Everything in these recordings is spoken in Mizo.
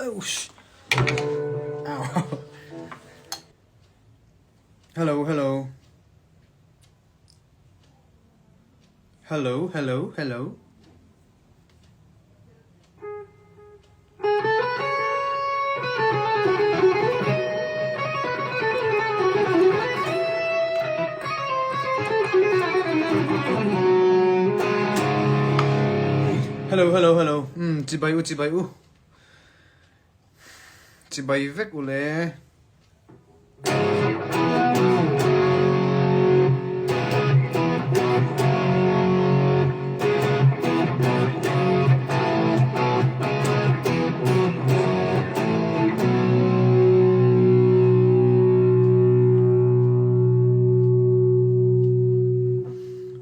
Ouch. Ow. Hello, hello. Hello, hello, hello. Hello, hello, hello. Um, chibai u, chibai u. Chibai vek u le.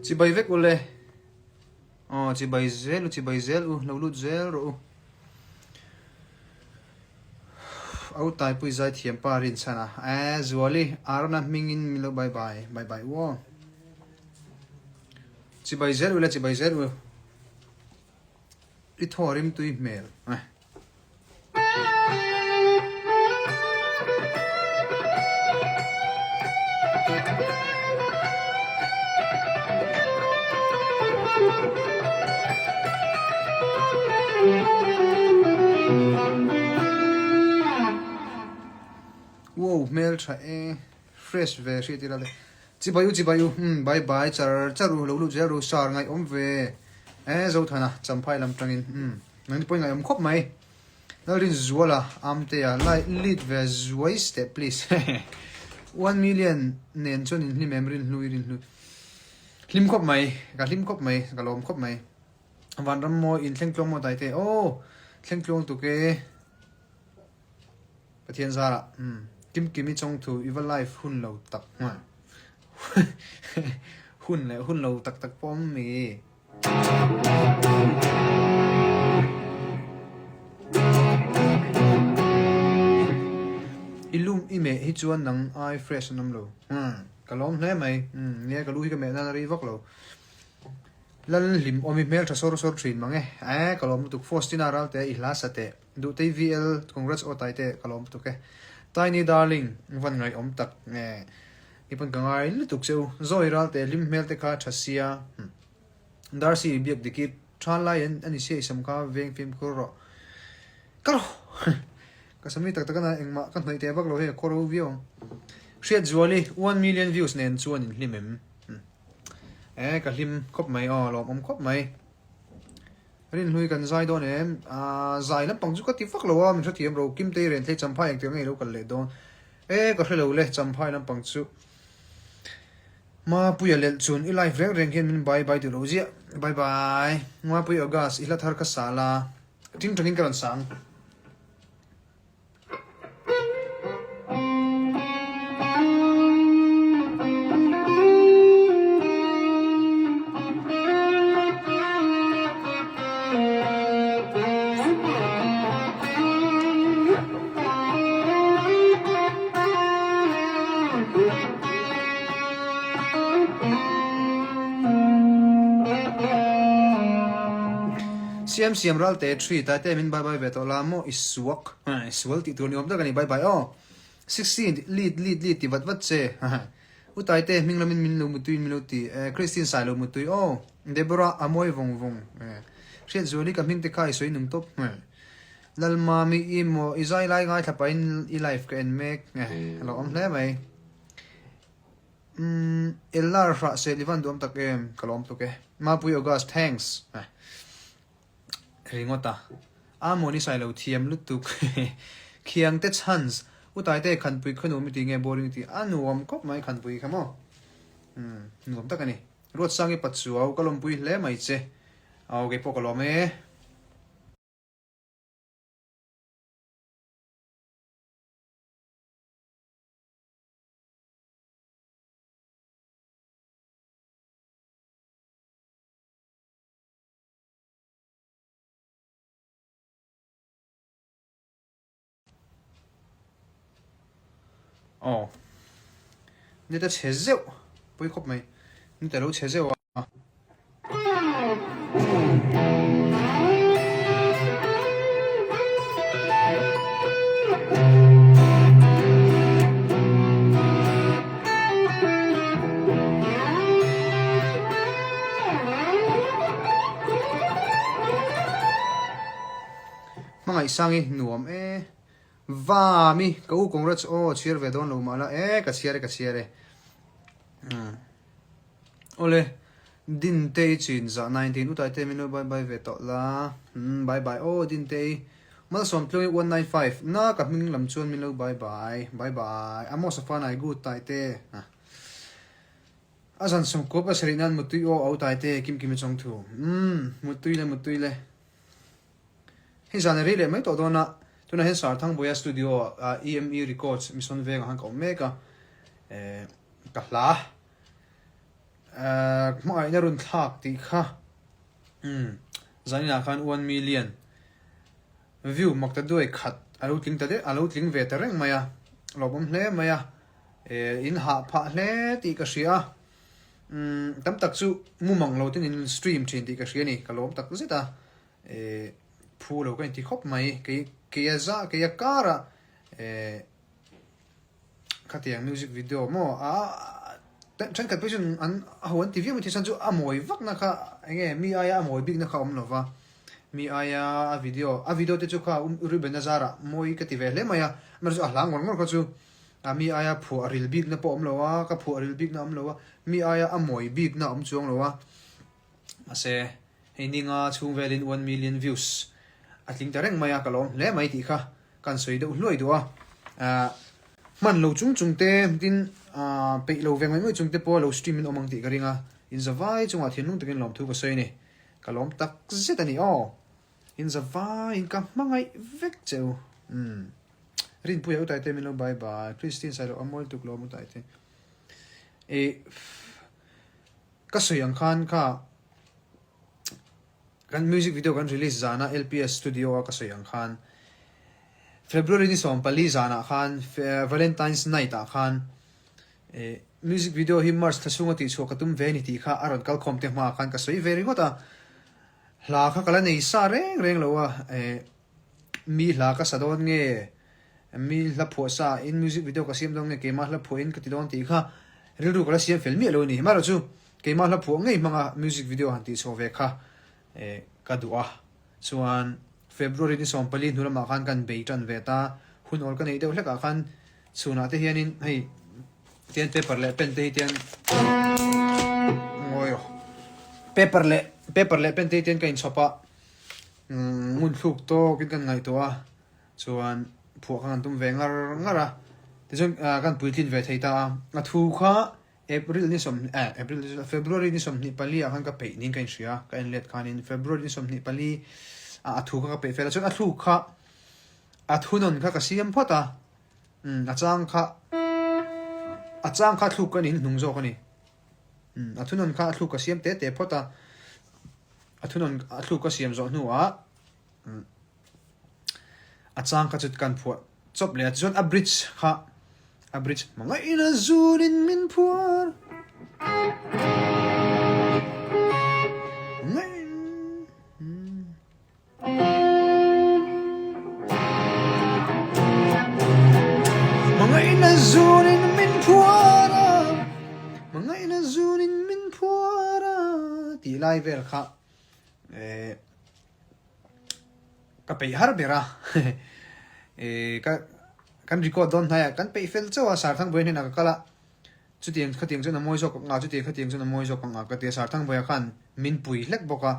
Chibai vek u le. Aw chibai zel u chibai zel u lo lut zel rawh u. Au taipui zai thiam pa rin chhan a eh Zuali Arona hmingin min lo bye bye bye bye u aw. Chibai zel u le chibai zel u. I thaw rimtui hmel eh. Wow hmel tha e fresh ve hriat ila le chibai u chibai u umm bye bye char char u lo lut zel ru sar ngaih awm ve e Zothana champhai lam tangin umm nang ni pawhin ngaih awm khawp mai Lalrinzuala Amtea lai lead ve zuai steh please 1 million nen chuan in hlim em rinhlui rinhlui hlim khawp mai ka hlim khawp mai ka lawm khawp mai vanram mawi in thleng tluang maw taite aw thleng tluang tuk e Pathian zarah umm Kimkimi chawngthu i va live hun lo tak hun leh hun lo tak tak pawh a awm mi. I lum i meh hi chuan nang ai fresh an awm lo. Umm ka lawm hle mai. Umm nia ka lu hi ka meh nan a rei vak lo. Lal hlim awm i hmeltha sawr sawr thin mang e. Eeh ka lawm lutuk Faustina Ralte i hla sa teh. Duhtei VL congrats aw Taite ka lawm lutuk e. Tiny darling van ngaihawm tak nge i pawn ka ngai lutuk che u. Zawi Ralte hlim hmel te kha tha sia. Darcy biak dik i tha lai an ani sia i sam kha veng fimkhur rawh. Ka rawh! Ka sam hi tak tak a na engmah ka hnawih teh vak lo hei a khaw ro viau ang. Hriatzuali 1 million views nen chuan in hlim em? Eh ka hlim khawp mai aw lawmawm khawp mai. Rinhlui kan zai dawn em? Aaa zai lampang chu ka ti vak lo a min hrethiam ro Kimtei Renthlei Champhai engtiang nge i lo kal leh dawn? Eh ka hre lo le Champhai lampang chu Mapuia lelh chun i live reng reng hian min bye bye duh lo ziah bye bye Mapui August i hla thar ka sah la ting tangin ka rawn sang. Siam siam ral te thi tai te min bye bye ve tawh la maw i suak i sual tih tur ni awm tak a ni bye bye aw 16 lead lead lead ti vat vat che u tai te hming lamin min lo mutui min lo ti eh Christine sai lo mutui aw Deborah a mawi vawng vawng eh hriat zuali ka hming te kha i sawi nung tawp Lalmami i maw i zai lai ngaithla pahin i live ka en mek eh a lo awm hle mai. Umm Ellar hrah sel i van duam tak em ka lawm tuk e. Mapui August thanks eh ringawt a. Amon i sailo thiam lutuk khiang te chhans u Taite khanpui kha nuam i ti nge boring i ti a nuam khawp mai khanpui kha maw umm nuam tak a ni. Ruatsangi Pachuau ka lawmpui hle mai che aw keipawh ka lawm e. Aw ni ta chhe zeuh pawi khawp mai ni ta lo chhe zeuh a. Hmangaihsangi nuam e. Vami ka u congrats aw chhiar ve dawn lo mah la e ka chhiar e ka chhiar e. Umm awle Dintei chin zah 19 Utaite min lo bye bye ve tawh la umm bye bye aw Dintei Malsawmtluangi 195 na ka hming lam chuan min lo bye bye bye bye Amos a fanai good Taite ah a zan sawmkuap a sarih nan muttui aw au Taite Kimkimi chawngthu umm muttui le muttui le. Hei zan a rei leh mai tawh dawn a, tunah hian Sarthangbuaia studio ah EME Records Mission Vengah khan ka awm mek a, eh ka hla eh hmangaihna run thlak tih kha umm zaninah khan 1 million view mak ta duai khat a lo tling ta deuh a lo tling ve ta reng mai a, lawmawm hle mai a, eh in hah phah hle tih ka hria a, umm tam tak chu mumang lo ten in stream thin tih ka hria a ni, ka lawm tak zet a. Eh phu lo ka inti khawp mai kei keia za keia kara eh khatiang music video maw a thenkhat pawh chuan an a ho an ti viau mai thil chhan chu a mawi vak na kha eng nge mi aia a mawi bik na kha a awm lo va mi aia a video a video te chu kha Ruben a zarah mawi ka ti ve hle mai a amaherawhchu a hla ngawr ngawr kha chu a mi aia phuah ril bik na pawh a awm lo a ka phuah ril bik na a awm lo a mi aia a mawi bik na a awm chuang lo a mahse Hei ninga chhung velin 1 million views a tling ta reng mai a, ka lawm hle mai tih kha kan sawi deuh hluai duh a. Ahh hman lo chung chung te tin ahh peih lo ve ngawih ngawih chung te pawh lo stream in awm ang tih ka ring a, inzavai chungah thinlung takin lawmthu ka sawi a ni. Ka lawm tak zet a ni aw. Inzavaiin ka hmangaih vek che u. Umm Rinpuia utai te min lo bye bye. Christine Sailo a mawi tuk lawm utai te. Ih ka sawi ang khan kha Kan music video kan release zana LPS studio a ka sawi ang khan February ni 14 zanah khan Valentine's night ah khan music video hi March thla chhunga tihchhuah ka tum ve a ni tih kha a rawn kal khawm te hmaah khan ka sawi ve ringawt a. Hla kha ka la nei sa reng reng lo a, mi hla ka sa dawn nge, mi hla phuah sa in music video ka siam dawn nge keimah hla phuah in ka ti dawn tih kha rilru ka la siam fel miah lo a ni. Amaherawhchu Keimah hla phuah ngei hmanga music video han tihchhuah ve kha ka duh a, chuan February ni 14 hnu lamah khan kan bei tan ve ta, hun awl ka neih deuh hlekah khan chhunah te hianin hei tian paper leh pen te hi tian ngawi aw paper leh paper leh pen te hi tian ka inchhawp a, ngun thluk tawkin kan ngaihtuah a, chuan phuah kha kan tum ve ngar ngar a, tichuan kan puitlin ve thei ta a, a thu kha April ni 20 eh April ni February ni 24 ah khan ka peih niin ka inhria a, ka en let khanin February ni 24 ah a thu kha ka peih fel a, chuan a thluk kha a thunawn kha ka siam phawt a, umm a chang kha a chang kha a thluk ka niin hnung zawk a ni, umm a thunawn kha a thluk ka siam te te phawt a, a thunawn a thluk ka siam zawh hnuah umm A chang kha chu kan phuah chawp leh a, tichuan a bridge kha a bridge hmangaihna zunin min phuar Hmangaihna zunin min phuar a, hmangaihna zunin min phuar a tih lai vel kha eh Ka peih har ber a, ka kan record dawn hnai a, kan peih fel chauh a, Sarthangbuai hnenah ka kal a, chutiang khatiang chuan a mawi zawk ang a, chutiang khatiang chuan a mawi zawk ang a ka ti a, Sarthangbuaia khan min pui hlek bawk a,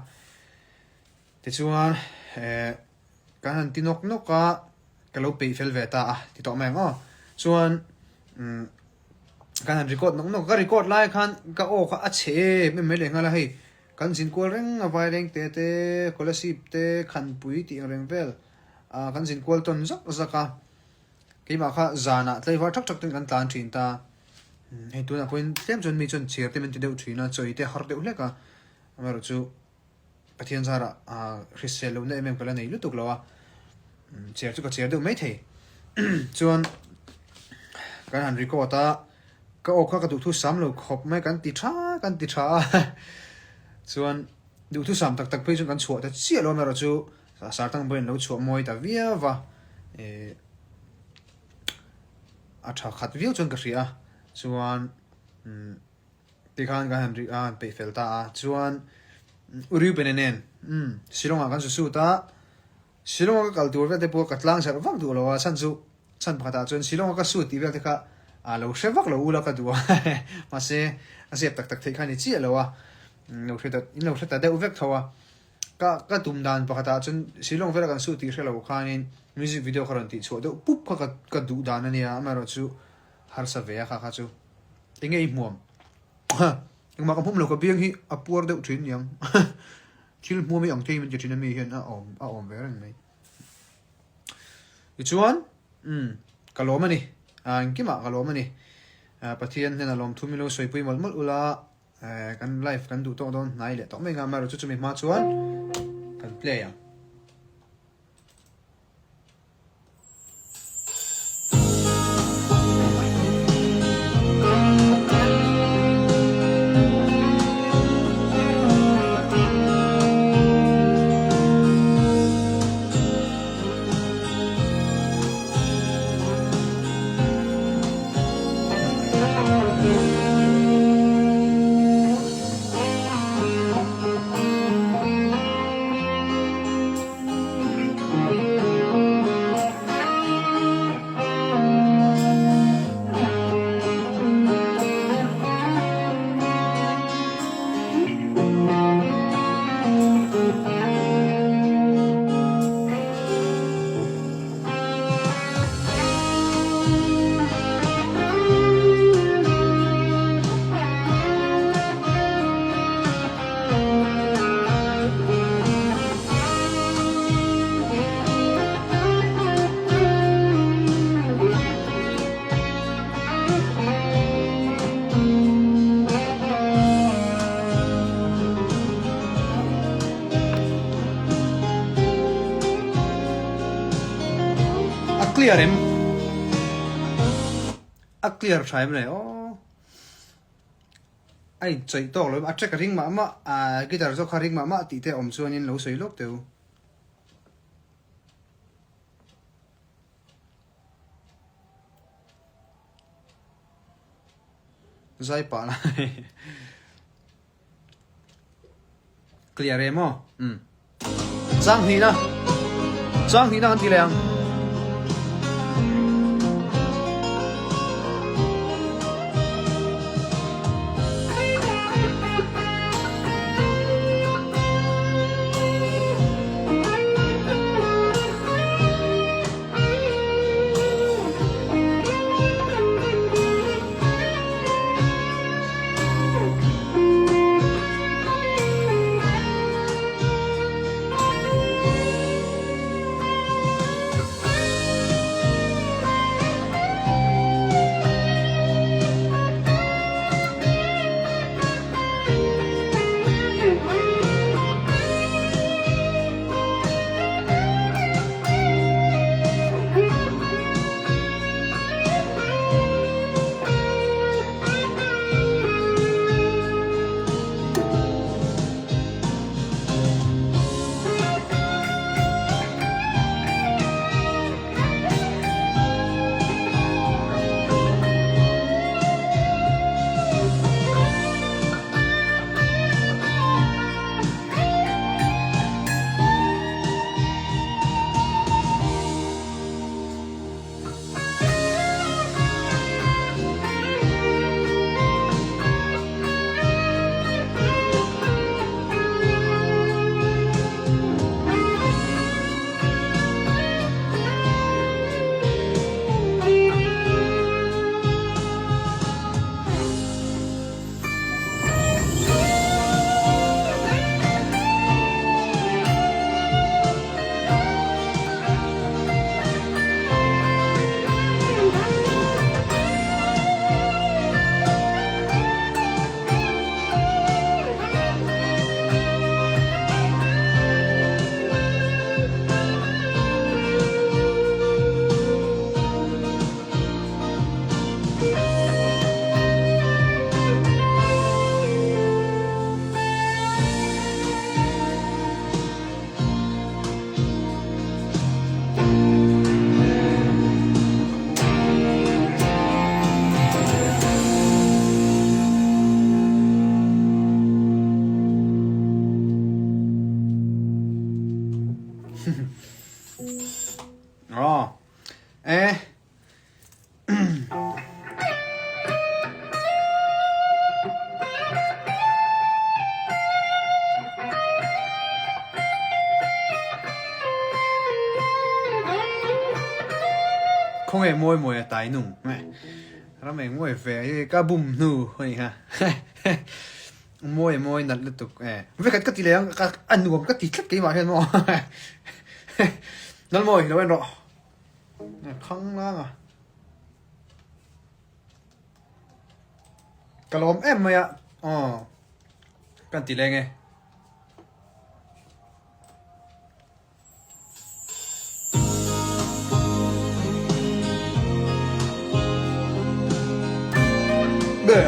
tichuan kan han ti nawk nawk a, ka lo peih fel ve ta a ti tawh mai ang aw, chuan umm kan han record nawk nawk a, ka record lai khan ka aw kha a chhe em em mai leh nghal a hei. Kan zin kual reng a Vaileng te te, Kolasib te, Khanpui tih ang reng vel ah kan zin kual tawn zak zak a. Keimah kha zanah tlaivar thak thak ten kan tlan thin ta. Hei tunah pawhin tlem chuan mi chuan chhiar te min ti deuh thin a, chawi te har deuh hlek a. Amaherawh chu Pathian zarah hrisel lohna em em ka la nei lutuk lo a, chhiar chu ka chhiar deuh mai thei. Chuan kan han record a. Ka aw kha ka duhthusam lo khawp mai kan ti tha kan ti tha a chuan duhthusam tak tak phei chuan kan chhuah ta chiah lo erawh chu Sartang pawhin lo chhuah mawi ta viau va eh a tha khat viau chuan ka hria a chuan umm tikhan kan han a han peih fel ta a chuan Uriupene nen umm Shillong ah kan su sut a. Shillong a ka kal tur vel te pawh ka tlang zarh vak duh lo a, chhan chu chhan pakhat ah chuan Shillong a ka suit tih vel te kha a lo hre vak lo ula ka duh a, mahse a zep tak tak theih kha a ni chiah lo a, lo hre ta in lo hre ta deuh vek tho a, ka ka tum dan pakhat ah chuan Shillong vela kan suit tih hre lo khanin music video kha rawn tih chhuah deuh pup kha ka ka duh dan a nia, amaherawhchu harsa ve a kha kha chu enge i hmuam engmah ka hmum lo ka biang hi a puar deuh thin niang. Thil hmuam hi ang thei min ti thin a mi hian a awm a awm ve reng mai. Tichuan, umm, ka lawm a ni. Ah, engkimah ka lawm a ni. Ah, Pathian hnena lawmthu min lo sawipui mawlh mawlh ula, eh, kan live kan duh tawk dawn hnai leh tawh mai ang a, amaherawhchu chumi hma chuan kan play ang. A clear em? A clear tha em le aw. A inchawih tawk lo a track a ring mah mah ah guitar zawk kha ring mah mah tih te a awm chuanin lo sawi lawk teh u. Zai pah lai clear em aw umm chang hnihna chang hnihna kan ti leh ang. Aw. E. Khawnge mawi mawi a tai nung. Ram eng mawi ve hi ka bum hnu a ni kha. Mawi mawi nalh lutuk e. Vekhat ka ti leh ang ka a nuam ka ti tlat keimah hian maw. Lalmawi lo en rawh. Khang lang a. Ka lawm em mai a. Aw. Kan ti leng e. Be.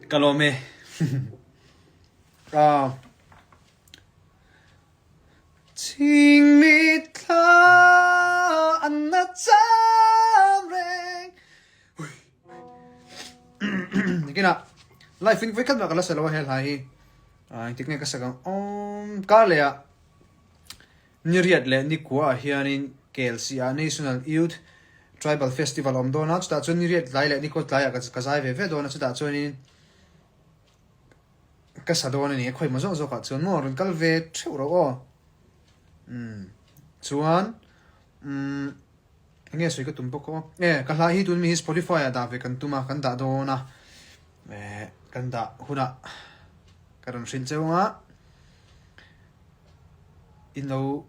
Ka lawm e. Ah. Ching mi thla an na cham reng. Nikina life in vekhat mah ka la sa lo a he hla hi. Ah, engtik nge ka sak ang awm kar leh ah ni riat leh ni kua ah hianin KLC ah National Youth. Tribal Festival a awm dawn a, chutah chuan niriat tlai leh nikawt tlaiah ka zai ve ve dawn a, chutah chuanin ka sa dawn a ni a, khawi maw zawk zawkah chuan maw rawn kal ve theuh rawh aw. Umm chuan umm eng nge sawi ka tum bawk aw, e ka hla hi tun mi hi Spotify ah dah ve kan tum a, kan dah dawn a, eh kan dah hunah ka rawn hrilh cheu ang a, in lo.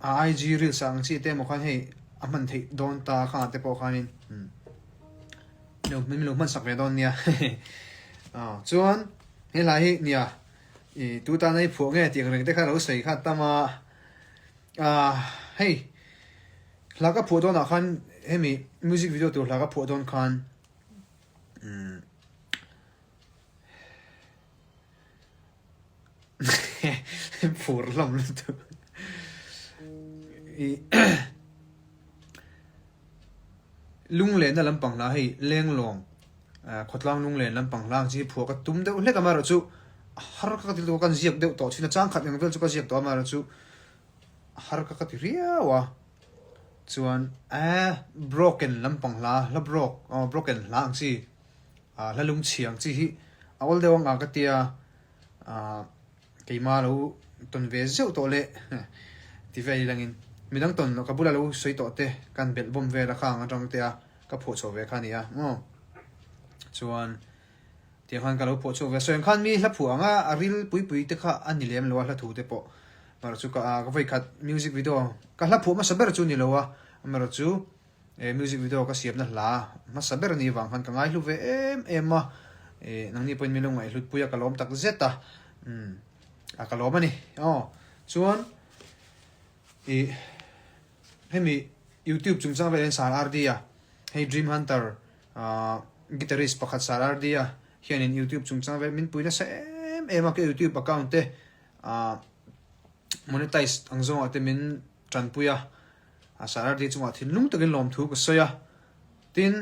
A IG reels ah ang chi te emaw khan hei a hman theih dawn ta khangah te pawh khanin lo min lo hman sak ve dawn nia aw chuan he hla hi nia ih tu tana i phuah nge tih ang reng te kha lo sawi kha tam a ah hei hla ka phuah dawnah khan hemi music video tur hla ka phuah dawn khan umm. Phur hlawm lutuk. Lunglenna lampang hla hei Lenglawng khawtlang lunglen lampang hla ang chi hi phuah ka tum deuh hlek a amaherawhchu a har ka ka ti lutuk a kan ziak deuh tawh thin a changkhat eng vel chu ka ziak tawh a amaherawhchu a har ka ka ti riau a chuan eh broken lampang hla hla broke aw broken hla ang chi. Ah hla lungchhi ang chi hi a awl deuh ang a ka tia ah keima lo tawn ve zeuh tawh leh ti vel ilangin midang tawn loh ka bula lo sawi tawh te kan belh bawm vel a khang atang te a ka phuah chhuah ve kha a ni a maw chuan tiang khan ka lo phuah chhuak ve a sawi ang khan mi hla phuah ang a a ril pui pui te kha a ni lem lo a hla thu te pawh amaherawh chu ka ka vawikhat music video ka hla phuah hmasa ber chu a ni lo a amaherawh chu. Eh music video ka siamna hla hmasa ber anih vang khan ka ngaihlu ve em em a, eh nangni pawhin min lo ngaihhlut pui a ka lawm tak zet a, umm a ka lawm a ni aw. Chuan ih hemi youtube chungchang velah hian Sir RD a hei Dream Hunter ah guitarist pakhat Sir RD a hianin youtube chungchang vel min pui nasa em em a ka youtube account te ah monetize ang zawngah te min tanpui a. A Sarardi chungah thinlung takin lawmthu ka sawi a, tin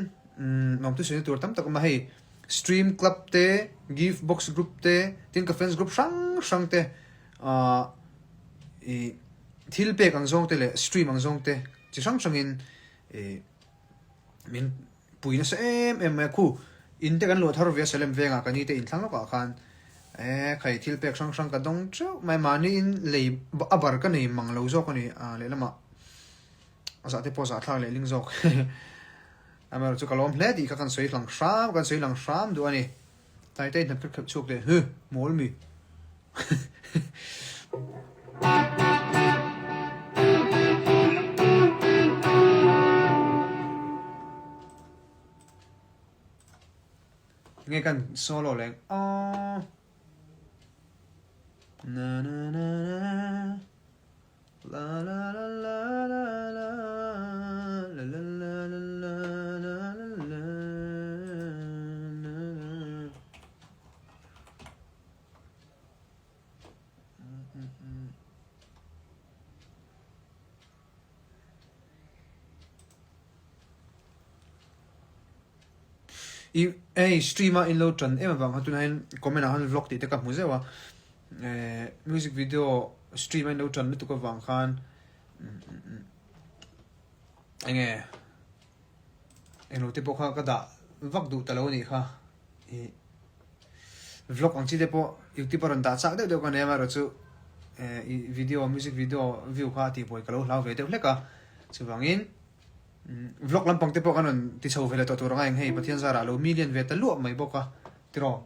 lawmthu sawina tur tam tak a awm a, hei stream club te, gift box group te, tin ka fans group hrang hrang te ahh ih thil pek ang zawng te leh stream ang zawng te chi hrang hrangin ih min pui nasa em em mai a, khu in te kan luah thar ve a Salem vengah ka ni te inthlang lawkah khan eh khai thil pek hrang hrang ka dawng teuh mai mahni in lei a bar ka nei mang lo zawk a ni ah lehlamah a zah te pawh zah thlak leh ling zawk amaherawh chu ka lawm hle tih kha kan sawi hlang hram kan sawi lang hram duh a ni Taite hnap kher kher chhuak leh huh mawl mi. Nge kan solo leng aww na na na na la la la la la la la la la la la la la na na. I hei stream a in lo tan em avang khan tunah hian comment ah khan vlog tih te ka hmu zeuh a eh music video stream a in lo tan lutuk avang khan eng nge englo te pawh kha ka dah vak duh ta lo a nih kha ih vlog ang chi te pawh youtube a rawn dah chak deuh deuh ka nei a amaherawh chu eh ih video music video view kha a tihbuai ka lo hlau ve deuh hlek a chuvangin vlog lampang te pawh kan rawn ti chho ve leh tawh tur ang a eng hei Pathian zarah a lo million ve ta luah mai bawk a tiraw.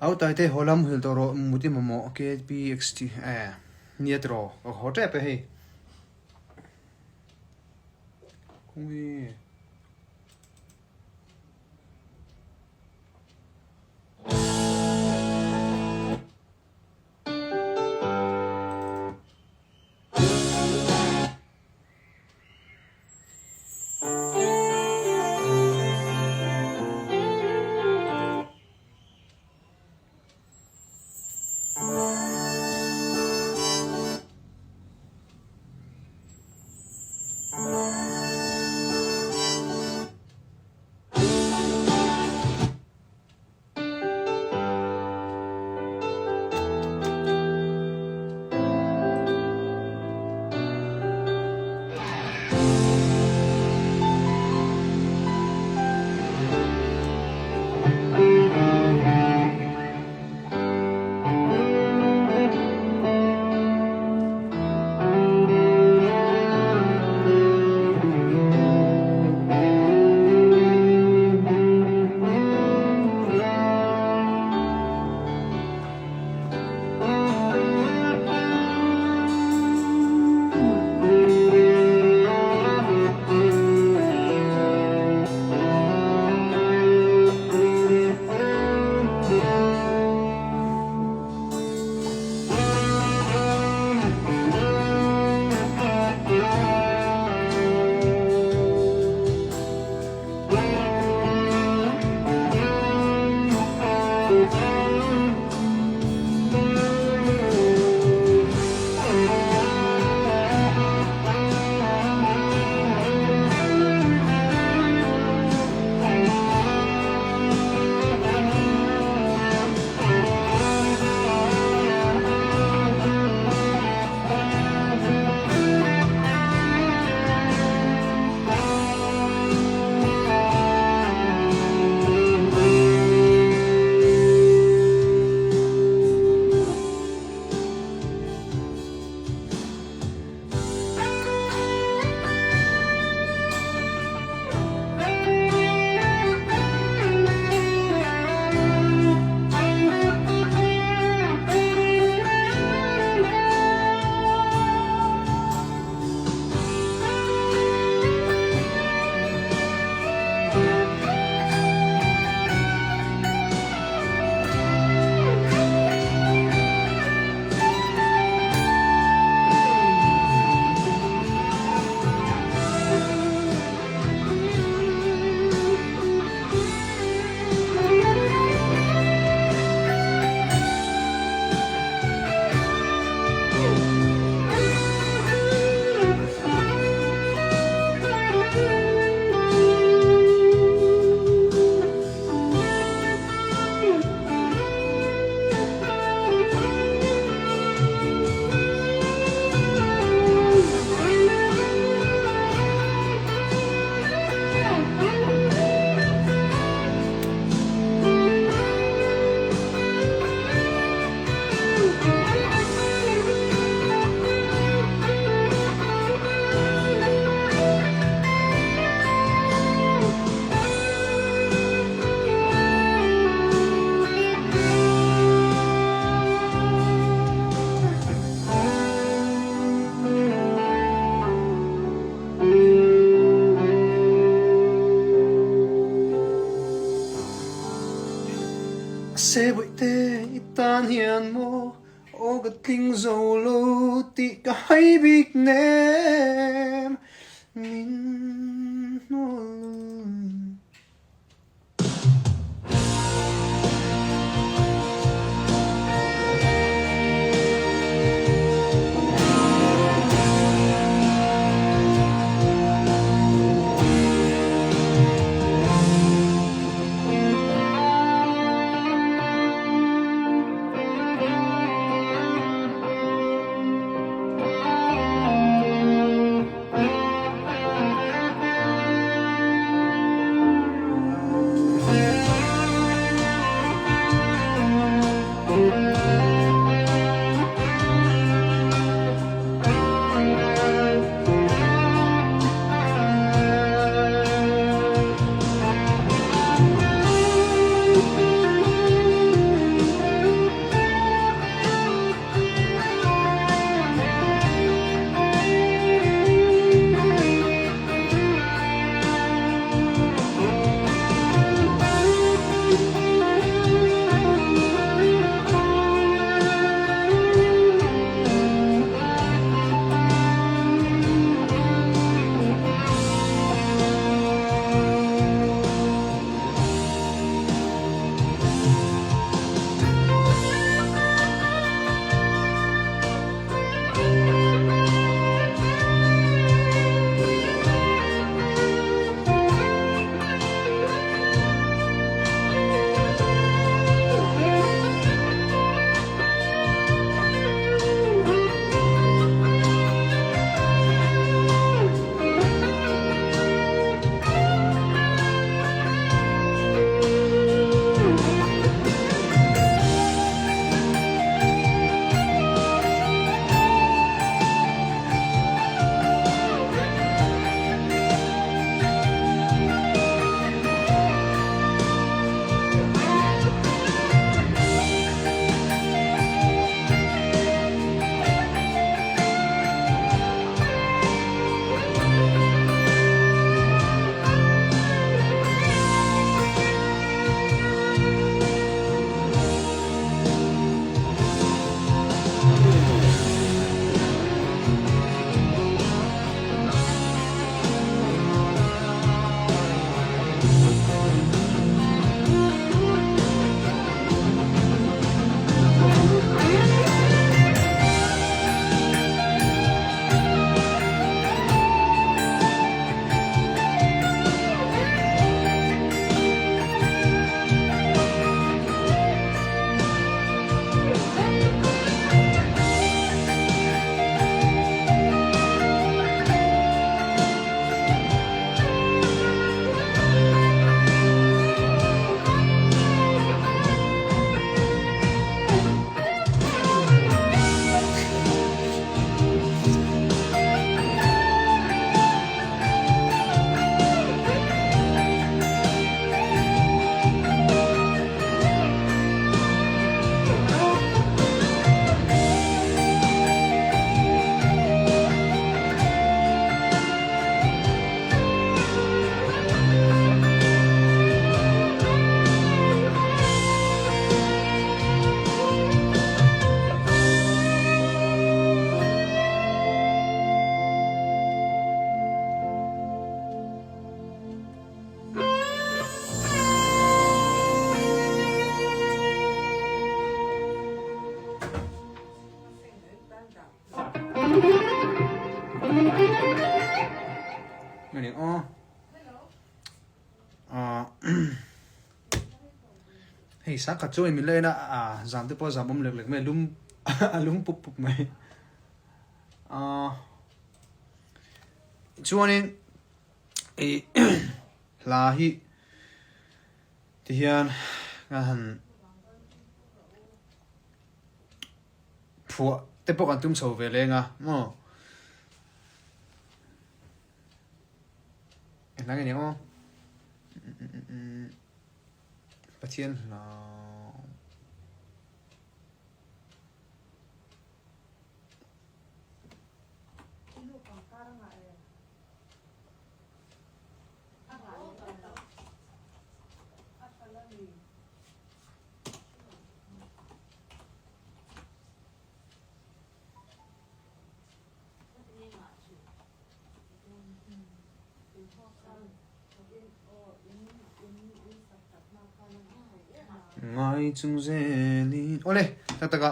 Au Taite haw la muhil tawh rawh mut i mamawh KPXT eh nia tiraw ka haw tep e hei. Khawnge. Se bawihte i tan hian maw aw ka tling zo lo tih ka hai bik nem min hnawl. Ngani aw. Hei sa khat chu min la en a, a zam te pawh a zam awm lek lek mai a lum a lum pup pup mai. Chuanin ih hla hi tihian ka han phuah te pawh kan tum chho ve leng a maw. Eng hla nge ni ang aw? Pathian hla. Ngai chung zelin Awle tak taka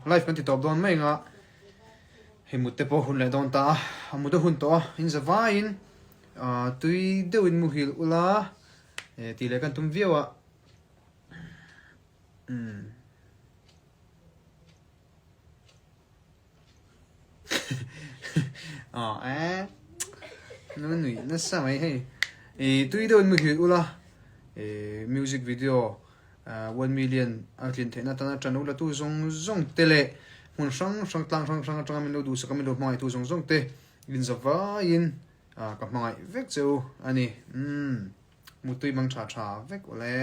live kan ti tawp dawn mai anga hei mut te pawh hun leh dawn ta a a mut a hun tawh a in za vaiin tui deuhin muhil ula tih leh kan tum viau a umm. Aw eh nu nui nasa mai hei i tui deuhin muhil ula i music video 1 million a tlin theihna atana tan ula tu zawng zawng te leh hmun hrang hrang tlang hrang hrang atanga min lo duhsak a min lo hmangaih tu zawng zawng te inza vaiin ka hmangaih vek che u a ni umm mutui mang tha tha vek awle.